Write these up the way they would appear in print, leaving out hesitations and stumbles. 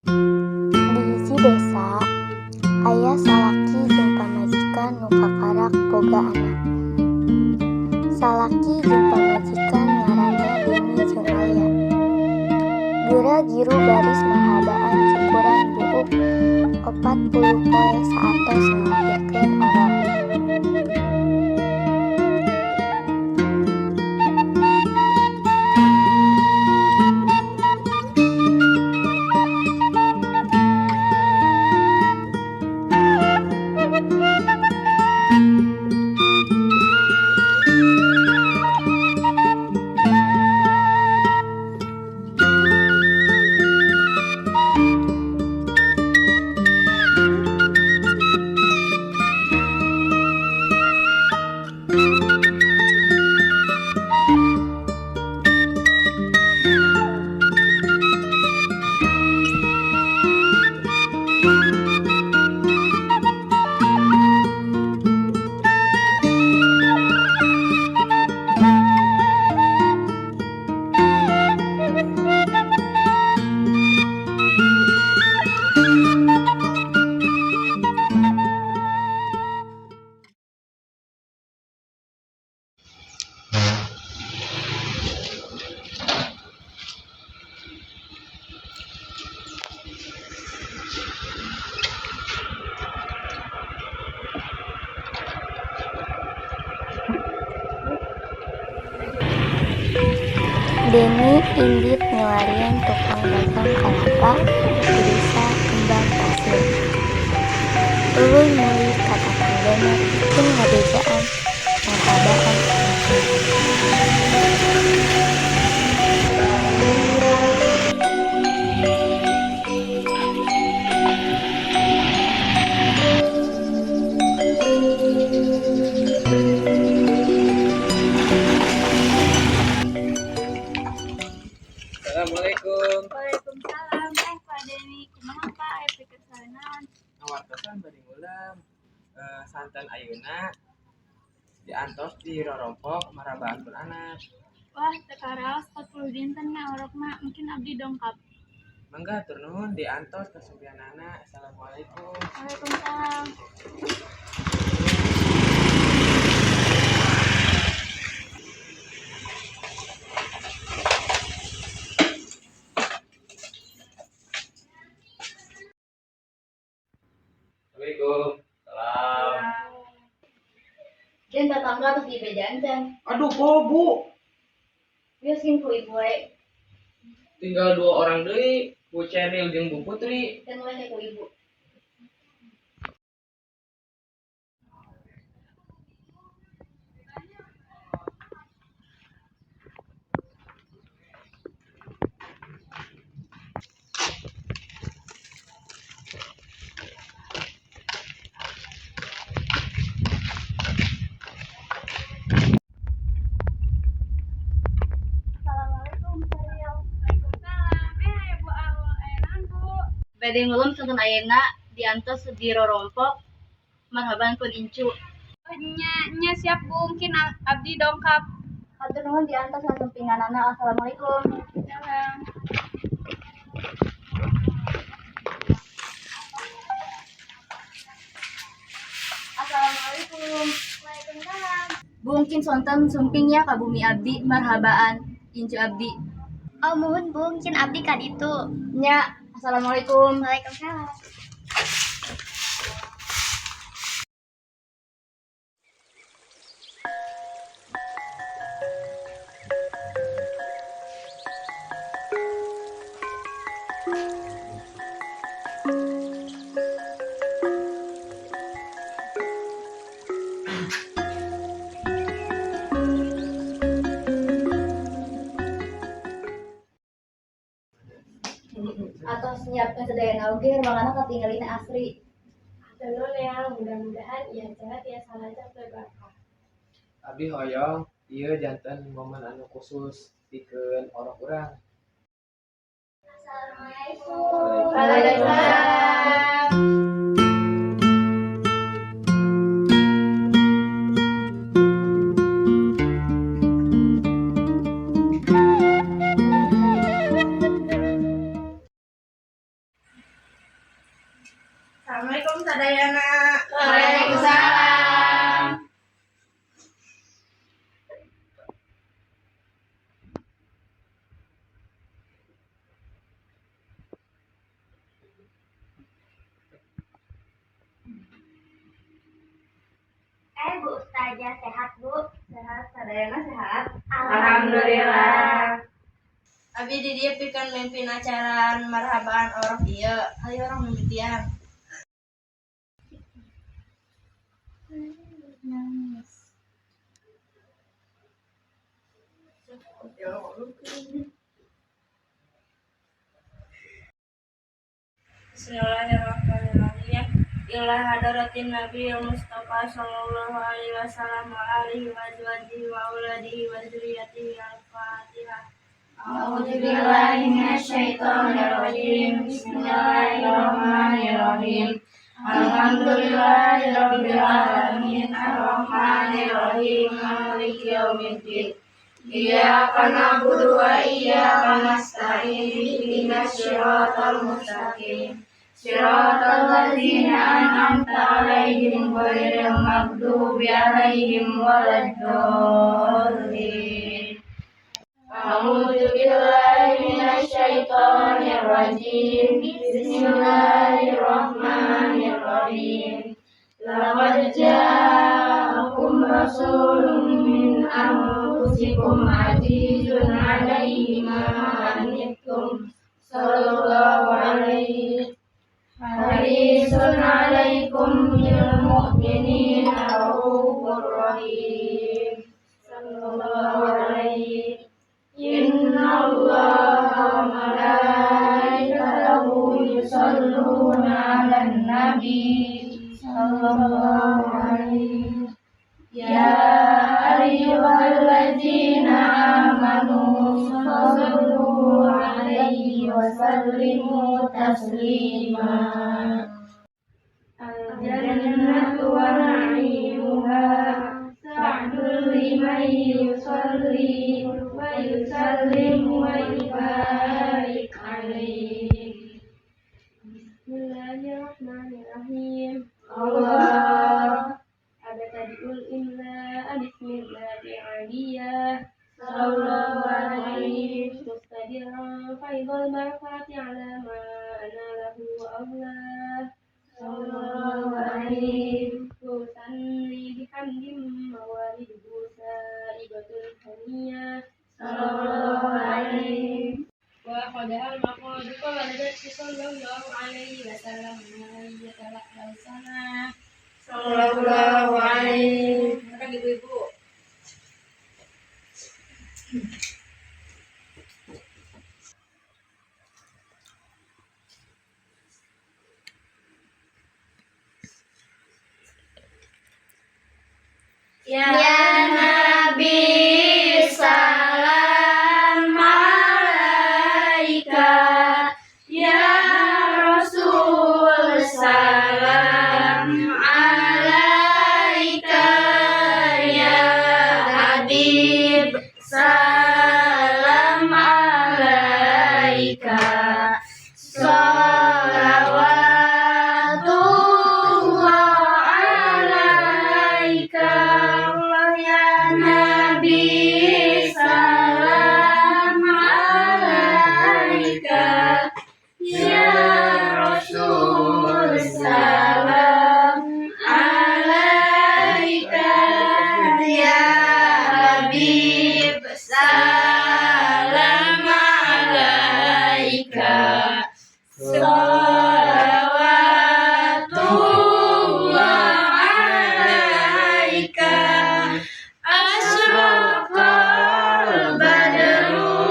Di hiji desa, aya salaki jeung pamajikan nu kakarak boga anak. Salaki jeung pamajikan ngaranna Deni jeung Alya. Geura giru baris marhabaan cukuran buuk 40 poe saatos ngalahirkeun orok. Deni indit milarian tukang dagang kalapa di Desa Kembang Pasir. Tuluy mulih ka tatanggana pikeun ngabejaan marhabaan anakna. Assalamualaikum. Waalaikumsalam. Pak Deni, kumaha, Pak? Aya pikersana naon? Ngawartosan bade ngulem. Santen ayeuna diantos dirorompok marhabaan pun anak. Wah, teu karaos 40 dinten na orokna, mungkin abdi dongkap. Mangga, hatur nuhun diantos kasumpinganana. Assalamualaikum. Waalaikumsalam. Assalamualaikum. Salam. Den, tetangga terus dibejaan can. Aduh, kok, Bu? Wios ku ibu we. Tinggal dua orang deui, Bu Ceril jeung Bu Putri. Dan we ku ibu. Assalamualaikum, Ceril. Waalaikumsalam. Bu Aul, aya naon, Bu? Bade ngulem sonten ayeuna diantos dirorompok marhaban pun incu. Oh, nya, nya siap, Bu, mungkin abdi dongkap. Hatur nuhun diantos kasumpinganana. Assalamualaikum. Salam. Assalamualaikum. Waalaikumsalam. Bu, mungkin sonten sumping ya ka bumi abdi marhabaan incu abdi. Oh, muhun, Bu, mungkin abdi ka ditu. Nya, assalamualaikum. Waalaikumsalam. Atos nyiapkeun sadayana oge, ruanganna katinggalina asri. Hatur nuhun ya, mudah-mudahan ieu acara tiasa lancar teu barokah. Abdi hoyong ieu janten momen anu khusus pikeun orok urang. Assalamualaikum. Waalaikumsalam. Assalamualaikum sadayana. Waalaikumsalam. Eh, Bu Ustazah, sehat, Bu? Sehat, sadayana sehat. Alhamdulillah. Abi di dieu pikeun mimpin acara marhabaan orok ieu. Hayu urang mimitian. Nangis. Bismillahirrahmanirrahim. Ila hadratin Nabi Mustafa sallallahu alaihi wasallam wa alihi wa azwajihi wa auladihi wa dzurriyyatihi. Al-Fatihah. A'udzu billahi minasyaitonir rajim. Bismillahirrahmanirrahim. Alhamdulillahirabbil alamin arrahmanirrahim maliki yaumiddin. Iyyaka na'budu wa iyyaka nasta'in ihdinas siratal mustaqim. Siratal ladzina an'amta 'alaihim ghairil maghdubi 'alaihim waladdallin. A'udzu billahi minasyaitonir rajim. Bismillahirrahmanirrahim. Laqad ja'akum rasulun min anfusikum azizun 'alaihi ma anittum sallallahu alaihi harisun 'alaikum bil mu'minina raufur rahim sallallahu alaihi. Inna Allaha wa malaikatahu yusalluna 'alan nabi sallallahu alaihi. Ya ayyuhalladzina amanu sallu alaihi wa sallimu taslima. Al-jannatu wa na'imuha sa'dul liman yusalli wa yusallim wa yubarik alaihi. Bismillahirrahmanirrahim. Allah Abtadi'ul imla bismillahi aliyah sallallahu alaihi mustadiran faidul barakati ala ma analah wa awlah sallallahu alaihi wa usanni bihamdin mawaliduhu sa'ibatul haniyah sallallahu alaihi wa qadahal maqadu fawaladat sallallahu alaihi wasallam wa sallallahu alaihi. Silakan ibu-ibu. Ya Nabi salam alaika. Ya Rasul salam alaika. Ya Habib salam alaika. Salawatullah alaika. Allah ya Nabi salam alaika. Ya Rasul salam alaika. Ya Habib salam alaika. Salawatullah alaika. Asyraqal badru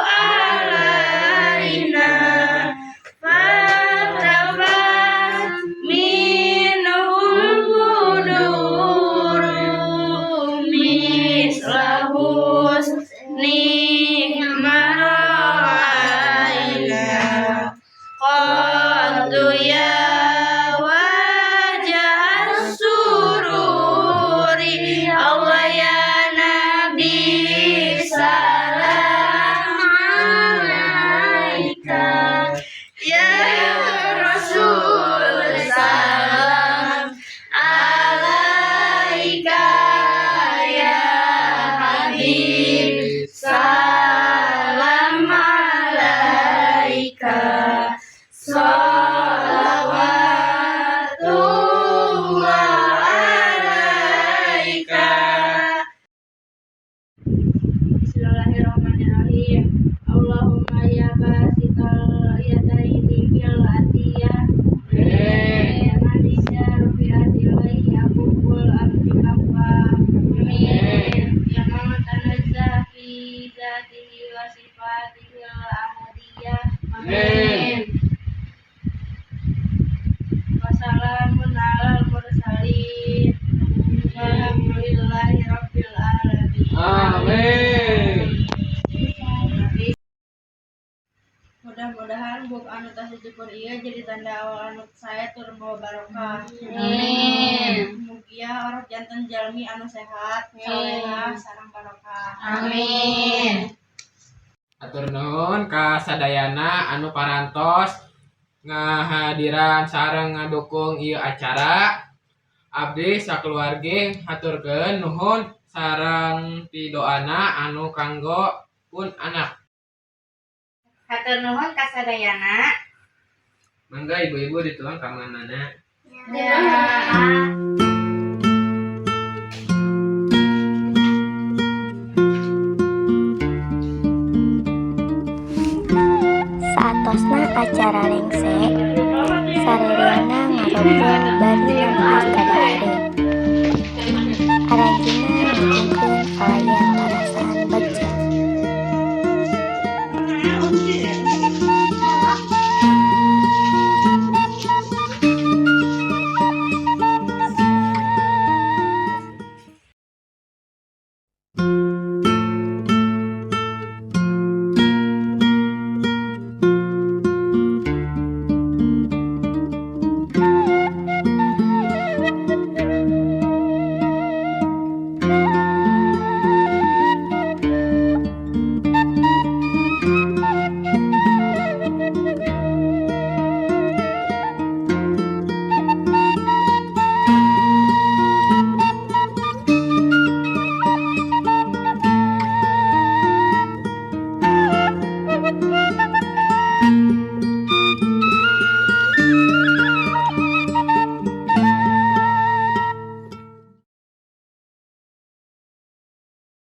alaina fatafat minhul buduru mislahus ni'maraina qad ya wajah sururi. Allah ya Nabi salam alaika. Ya Rasul. Sholawatullah alaika. Bismillahirrahmanirrahim. Allahumma ya basital yadaini bil atiyah. Amin. Man iza rufi'at ilaihi akuful abdi kafa. Amin. Ya man tanazzaha fi zatihi wa sifatihi al ahadiyah. Amin. Wassalamun alal mursalin. Walhamdulillahi rabbil alamin. Amin. Mudah-mudahan buuk anu tos dicukur ieu jadi tanda awal anu sae tur mawa barokah. Amin. Mugia orok janten jalmi anu sehat, salehah, sareng barokah. Amin. Atur nuhun ka sadayana anu parantos ngahadiran sareng ngadukung ieu acara. Abdi sakeluargi haturkeun nuhun sareng pidoana anu kanggo pun anak. Hatur nuhun ka sadayana. Mangga ibu-ibu dituang ka manana. Ya. Saatosna acara rengse, sarereana ngarobrol bari.